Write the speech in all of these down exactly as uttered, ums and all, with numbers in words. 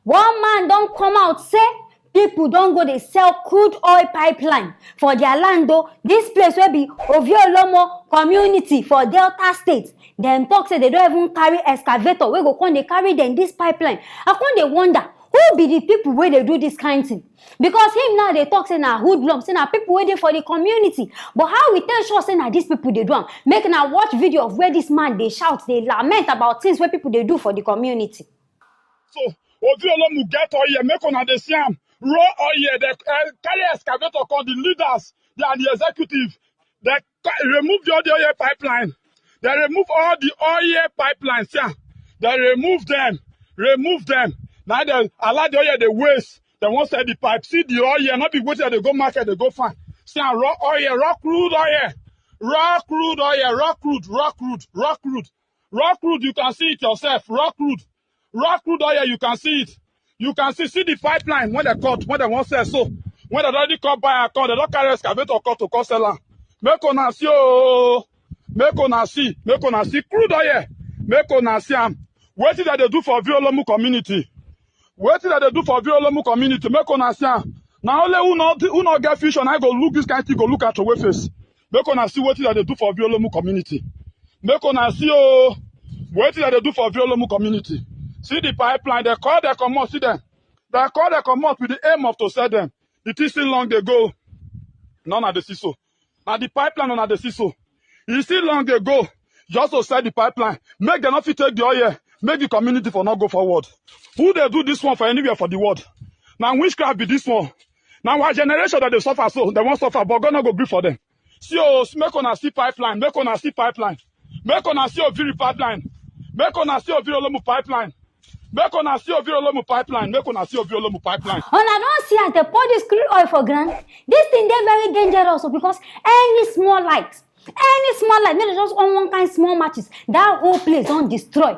One man don come out say people don go dey sell crude oil pipeline for their land o. This place wey be Oviolomo community for Delta State, dem talk say they don even carry excavator wey go come dey carry dem this pipeline. I come dey wonder who be the people wey dey do this kind thing, because him now dey talk say na hoodlum, say na people wey dey for the community. But how we take sure say na these people dey do am? Make una watch video of where this man dey shout, dey lament about things wey people dey do for the community. So Oviolomu get oil, make una dey see am. Raw oil, they uh, carry excavator come, the leaders, they are the executive. They ca- remove the oil pipeline. They remove all the oil pipelines. Yeah. They remove them. Remove them. Now they allow the oil they waste. They won't sell the pipe. See the oil, not be waiting they go market, they go find. See am, raw oil, raw crude oil. Raw crude oil, raw crude, raw crude, raw crude. Raw crude, you can see it yourself. Raw crude. Raw crude oil, you can see it. You can see see the pipeline when they cut, when they won't sell so. When they already cut buy a cut, they don't carry excavator cut to cut sell am. Make una see oh. Make una see. Make una see crude oil. Make una see am. Wetin that they do for Oviolomu community? Wetin that they do for Oviolomu community? Make una see am. Na only who no who no get vision, I go look this kind thing, go look at your face. Make una see wetin that they do for Oviolomu community. Make una see oh. Wetin that they do for Oviolomu community? See the pipeline. They call, they comot. See them. They call, they comot with the aim of to sell them. The thing still long dey go. None of the see so. Now the pipeline, none of the see so. E still long dey go. Just to sell the pipeline. Make dem no fit take the oil. Make the community for not go forward. Who they do this one for anywhere for the world? Now witchcraft be this one. Now our generation that they suffer so, they won't suffer, but God not go gree for them. See oh, make una see pipeline, make una see pipeline, make una see Oviri pipeline, make una see Oviolomu pipeline, make una see Oviolomu pipeline, make una see Oviolomu pipeline. Una don see as dem pour this crude oil for ground? This thing dey very dangerous o, because any small light, any small light, make dem just on one kind small matches, that whole place don destroy.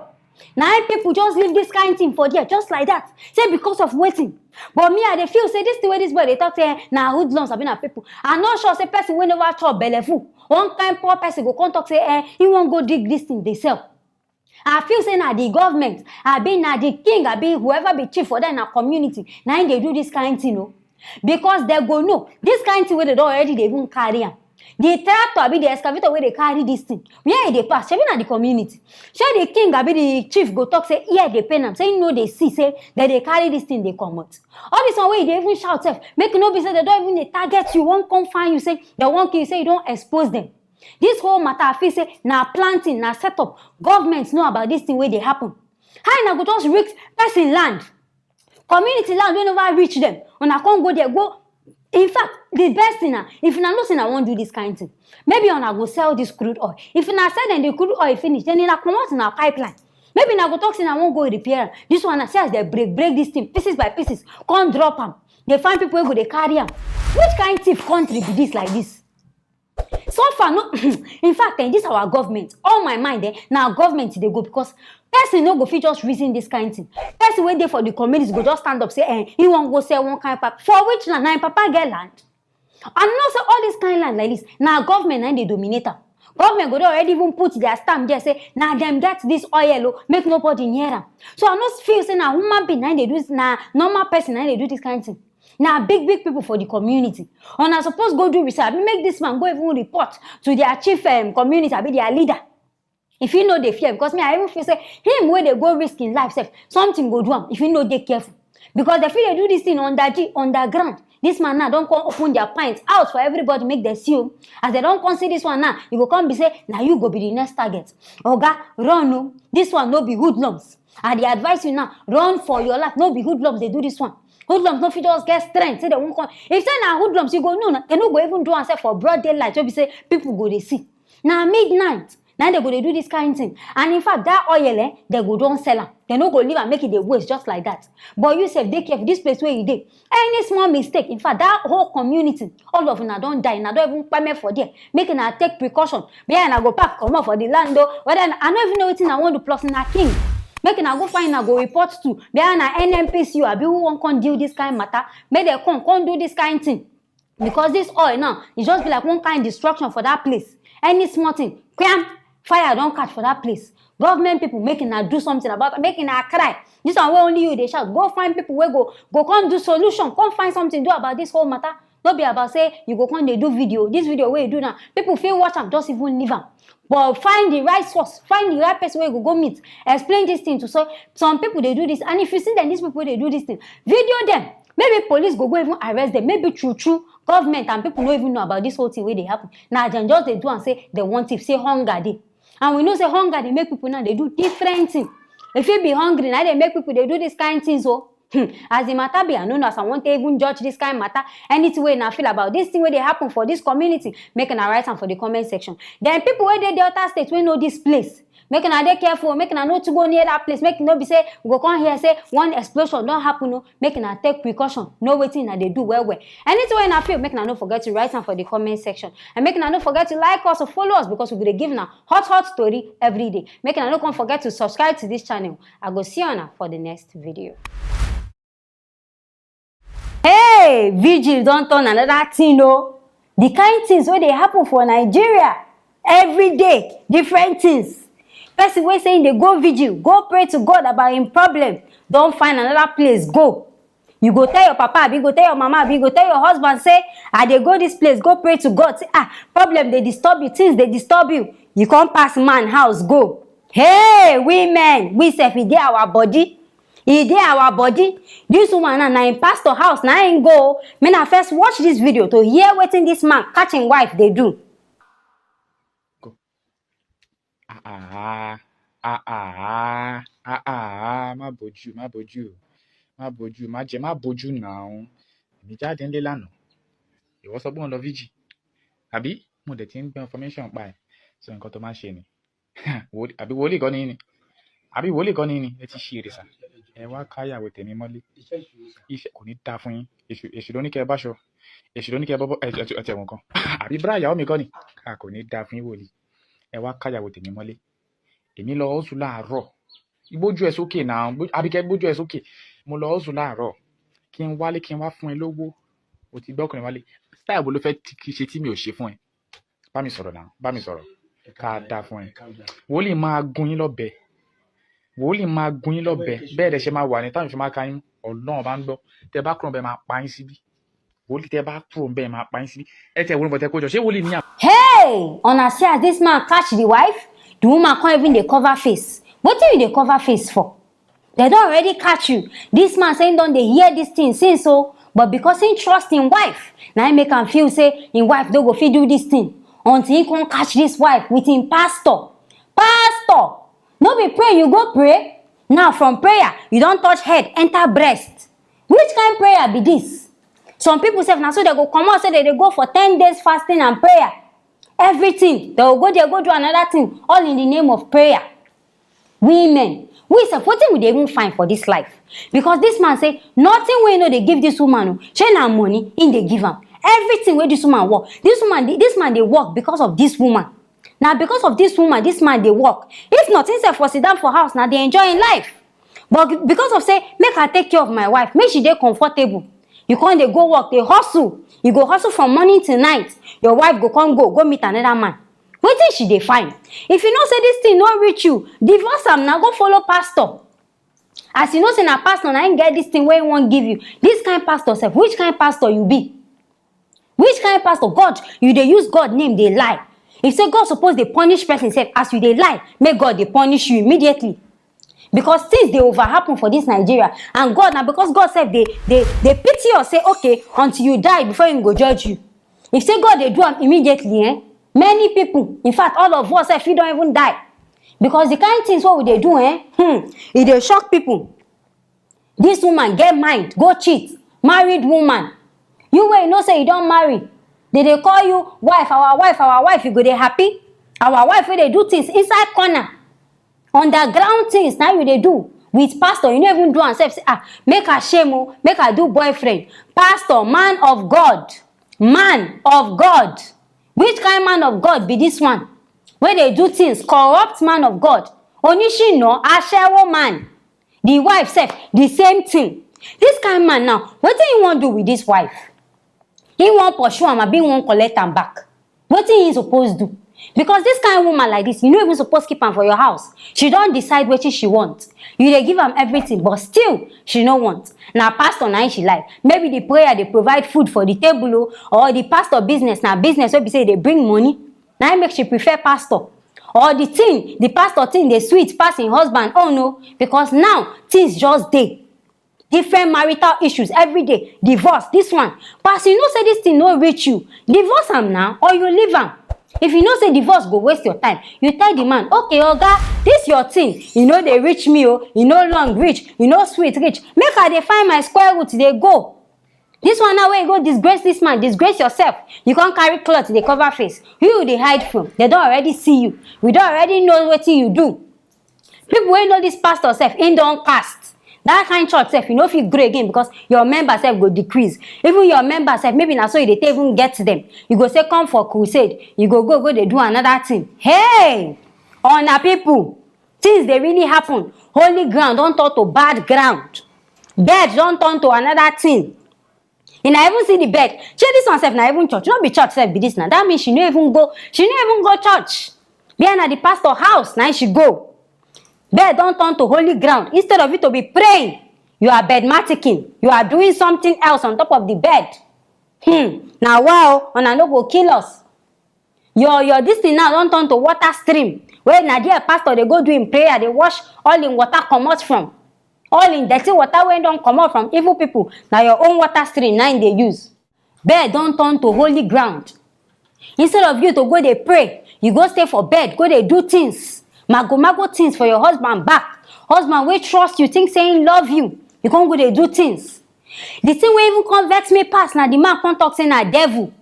Na im people just leave this kind thing for there just like that, say because of wetin? But me, I dey feel say this thing wey this boy dey talk say na hoodlums abi na people, I no sure say person wey never chop belle full, one kind poor person go come talk say eh, he wan go dig this thing dey sell. I feel say na the government, abi na the king, abi whoever be chief for there na community, na im dey do this kind thing o. Because dem go know this kind thing wey dem don already dey even carry am. The tractor abi the excavator wey dey carry this thing, where e dey pass? Shebi na the community? Shey the king abi the chief go talk say ear dey pain am, say he no dey see say dem dey carry this thing dey comot? All this one wey you dey even shout sef, make e no be say dem don even dey target you, wan come find you, say dem wan kill you, say you don expose dem. This whole matter, I feel say na planting, na setup. Government know about this thing wey dey happen. How una go just risk person land? Community land wey never reach dem, una come go there go. In fact, the best thing na if una know say una wan do this kind thing, maybe una go sell this crude oil. If una sell dem the crude oil finish, then una comot una pipeline. Maybe una go talk say una wan go repair am. This one na see as dem break break this thing pieces by pieces, come drop am. Dey find people wey go dey carry am. Which kind thief country be this like this? So far, no. In fact, eh, this our government, all my mind eh, na government dey go, because person no go fit just reason this kind thing. Person wey dey for the community go just stand up say eh, he wan go sell one kind pipe. For which land? Na im papa get land? I know say all this kind land like this, na government na im dey dominate am. Government go don already even put their stamp there say na dem get this oil o, make nobody near am. So I no feel say na human being na im dey do this, na normal person na im dey do this kind thing. Na big big people for the community. Una suppose go do research, abi make this man go even report to their chief um, community, abi their leader. If he no dey fear, because me I even feel say him wey dey go risk him life sef, something go do am if he no dey careful. Because dem fit dey do this thing under the underground. This man now don come open their pint out for everybody make dem see o. As dem don come see this one now, e go come be say na you go be the next target. Oga, run o. This one no be hoodlums. I dey advise you now, run for your life. No be hoodlums dey do this one. Hoodlums no fit just get strength say dem wan come. If say na hoodlums, you go know na. Dem no go even do am sef for broad daylight wey be say people go dey see. Na midnight na dem go dey do this kind thing. And in fact, that oil eh, dem go don sell am. Dem no go leave am make e dey waste just like that. But you sef dey careful. This place wey you dey, any small mistake, in fact, that whole community, all of una don die. Una don even kpeme for there. Make una take precaution. Where una go pack comot for the land o. Whether una, I no even know wetin una wan do. Plus una king. Make una go find una go report to. Where na N N P C o, abi who wan come deal this kind matter? Make dem come come do this kind thing. Because this oil now, e just be like one kind destruction for that place. Any small thing, kpiam, fire don catch for that place. Government people, make una do something about it, make una cry. This one wey only you dey shout, go find people wey go go come do solution, come find something do about this whole matter. No be about say you go come dey do video. This video wey you do now, people fit watch am, just even leave am. But find the right source, find the right person wey you go go meet, explain this thing to. So some people dey do this, and if you see them, these people wey dey do this thing, video them. Maybe police go go even arrest them. Maybe true true, government and people no even know about this whole thing wey dey happen. Na dem just dey do am say dem want thief, say hunger dey. And we know say hunger dey make people now dey do different thing. E fit be hungry na dey make people dey do this kind things o. Hmm. As the matter be, I no know as I wan take even judge this kind matter. Anything wey una feel about this thing wey dey happen for this community, make una write am for the comment section. Then people wey dey the other state wey know this place, make una dey careful, make una no too go near that place. Make e no be say we go come hear say one explosion don happen o. Make una take precaution, know wetin una dey do well well. Anything wey una feel, make una no forget to write am for the comment section, and make una no forget to like us or follow us, because we go dey give una hot hot story every day. Make una no come forget to subscribe to this channel. I go see una for the next video. Hey, vigil don turn another thing o. The kind things wey dey happen for Nigeria every day, different things. Person wey say im dey go vigil, go pray to God about im problem, don find another place go. You go tell your papa, abi you go tell your mama, abi you go tell your husband say, "I dey go this place, go pray to God." Say, "Ah, problem dey disturb you, things dey disturb you." You come pass man house go. Hey, women, we sef, e dey our body. E dey our body. This woman now, na im pastor house na im go. Make una first watch this video to hear wetin this man catch im wife dey do. Ah ah, ah ah, ah ah, má bójú, má bójú, má bójú, má jẹ, má bójú náà. Èmi jáde ńlé lánàá. Ìwọ sọ pé òun lọ fíjì. Àbí? Mo dẹ̀ ti ń gbọ́ information pa ẹ̀. So nǹkan tó máa ṣe ni. Wòlíì- Àbí wòlíì kọ́ ni yín ni? Àbí wòlíì kọ́ ni yín ni? Ẹ ti ṣe èrè sà. Ẹ wá káyàwó tèmi mọ́lé. Iṣẹ́ kò ní dáa fún yín. Èṣù èṣù ló ní kẹ́ ẹ báṣọ. Èṣù ló ní kẹ́ ẹ bọ́bọ́ ẹ ẹ ẹ tẹ̀wọ̀n kan. Àbí búrá ìyàwó mi kọ́ ni? Ká kò ní dáa fún yín wòlíì. Ẹ wá káyàwó tèmi mọ́lé. Èmi lọ hustle láàárọ̀. Gbójú ẹ sókè náà. Gbó- Àbí kẹ́ gbójú ẹ sókè. Mo lọ hustle láàárọ̀. Kí n wálé kí n wá fún ẹ lówó. O ti gbọ́kùnrin wálé. Style wo ló fẹ́ ti- kí ṣe tí mi ò ṣe fún ẹ? Bá mi sọ̀rọ̀ náà. Bá mi sọ̀rọ̀. Ká dáa fún ẹ. Wòlíì máa gun yín lọ́bẹ. Wòlíì máa gun yín lọ́bẹ. Bẹ́ẹ̀ dẹ̀ ṣe máa wà ní táwọn ìṣọ́ máa ka yín. Ọlọ́run bá ń gbọ́. Tẹ bá kúrò bẹ́ẹ̀ máa pa yín síbí. Wòlíì tẹ bá kúrò bẹ́ẹ̀ máa pa yín síbí. Ẹ tẹ wòlíì bọ̀tẹ́ kójọ. Ṣé wòlíì níyà? Hey, una see as this man catch the wife, the woman come even dey cover face. Wetin you dey cover face for? Dem don already catch you. This man say he don dey hear this thing since o, but because he trust him wife, na him make am feel say him wife no go fit do this thing until he come catch this wife with him pastor. Pastor, no be pray you go pray? Now from prayer, you don touch head enter breast. Which kind prayer be this? Some people sef na so dem go comot say dem dey go for ten days fasting and prayer. Everything, dem go go there go do another thing, all in the name of prayer. Women, we sef, wetin we dey even find for this life? Because this man say nothing wey no dey give this woman o, shey na money im dey give am? Everything wey this woman work, this woman, this man dey work because of this woman. Na because of this woman this man dey work. If not, him sef for sit down for house na dey enjoy him life. But because of say make I take care of my wife, make she dey comfortable, you come dey go work dey hustle. You go hustle from morning till night, your wife go come go go meet another man. Wetin she dey find? If you know say this thing no reach you, divorce am na, go follow pastor. As you know say na pastor na him get this thing wey he wan give you, this kind pastor sef, which kind pastor you be? Which kind pastor? God, you dey use God name dey lie. If say God suppose dey punish person sef, as you dey lie, make God dey punish you immediately. Because things dey over happen for this Nigeria, and God, na because God sef dey dey dey pity us say, okay, until you die before him go judge you. If say God dey do am immediately, eh, many people, in fact, all of us sef fit don even die. Because the kind things wey we dey do, eh, hmm, e dey shock people. This woman get mind go cheat, married woman. You wey you know say you don marry, dey dey call you wife, our wife, our wife, you go dey happy? Our wife wey dey do things inside corner, underground things na you dey do with pastor, you no even do am sef. Say, ah, make I shame o, make I do boyfriend. Pastor, man of God, man of God, which kind man of God be this one wey dey do things? Corrupt man of God, onishina, ashewo man. The wife sef, the same thing. This kind man now, wetin he wan do with this wife? He wan pursue am abi he wan collect am back? Wetin he suppose do? Because this kind woman like this, you no even suppose keep am for your house. She don decide wetin she want. You dey give am everything, but still she no want. Na pastor na im she like. Maybe the prayer dey provide food for the table o, or the pastor business na business wey be say e dey bring money. Na im make she prefer pastor. Or the thing, the pastor thing dey sweet pass im husband own o, because now things just dey. Different marital issues every day, divorce, this one. But as you know say this thing no reach you, divorce am now or you leave am. If you know say divorce go waste your time, you tell the man, okay oga, this your thing, e no dey reach me o, e no long reach, e no sweet reach, make I dey find my square root dey go. This one now wey you go disgrace this man, disgrace yourself, you come carry cloth dey cover face. Who you dey hide from? Dem don already see you, we don already know wetin you do. People wey know this pastor sef, im don cast. That kind church sef, you no fit grow again because your member sef go decrease. Even your member sef, maybe na so you dey take even get them. You go say come for crusade, you go go go dey do another thing. Hey, una people, things dey really happen. Holy ground don turn to bad ground. Bed don turn to another thing. Una even see the bed. Shey this one sef na even church? No be church sef be this na. That means she no even go, she no even go church. Where na the pastor house na she go. Bed don turn to holy ground. Instead of you to be praying, you are bedmaticking. You are doing something else on top of the bed. Hmm. Na wa o, una no go kill us. Your your this thing now don turn to water stream. Wey na there pastor dey go do im prayer, dey wash all im water comot from. All im dirty water wey don comot from evil people, na your own water stream na im dey use. Bed don turn to holy ground. Instead of you to go dey pray, you go stay for bed, go dey do things, mago mago things for your husband back. Husband wey trust you, think say im love you, you come go dey do things. The thing wey even come vex me pass na the man come talk say na devil.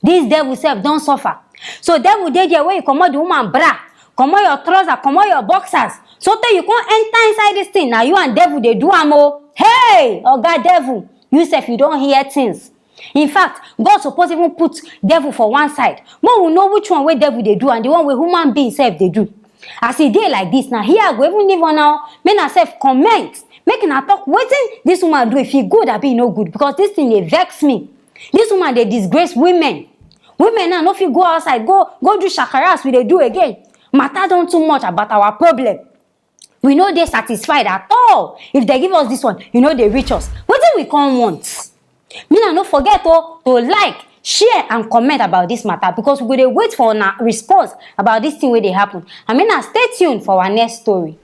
This devil sef don suffer. So devil dey there wey you comot the woman bra, comot your trouser, comot your boxers. So tey you come enter inside this thing, na you and devil dey do am o. Hey, oga devil, you sef you don hear things. In fact, God suppose even put devil for one side. Make we know which one wey devil dey do and the one wey human being sef dey do. As e dey like this, na here I go even leave una o. Make una sef comment. Make una talk wetin this woman do, if e good abi e no good, because this thing dey vex me. This woman dey disgrace women. Women now no fit go outside, go go do shakara as we dey do again. Matter don too much about our problem. We no dey satisfied at all. If they give us this one, e no dey reach us. Wetin we come want? Make una no forget o to like, share and comment about this matter, because we go dey wait for una response about this thing wey dey happen. And make una stay tuned for our next story.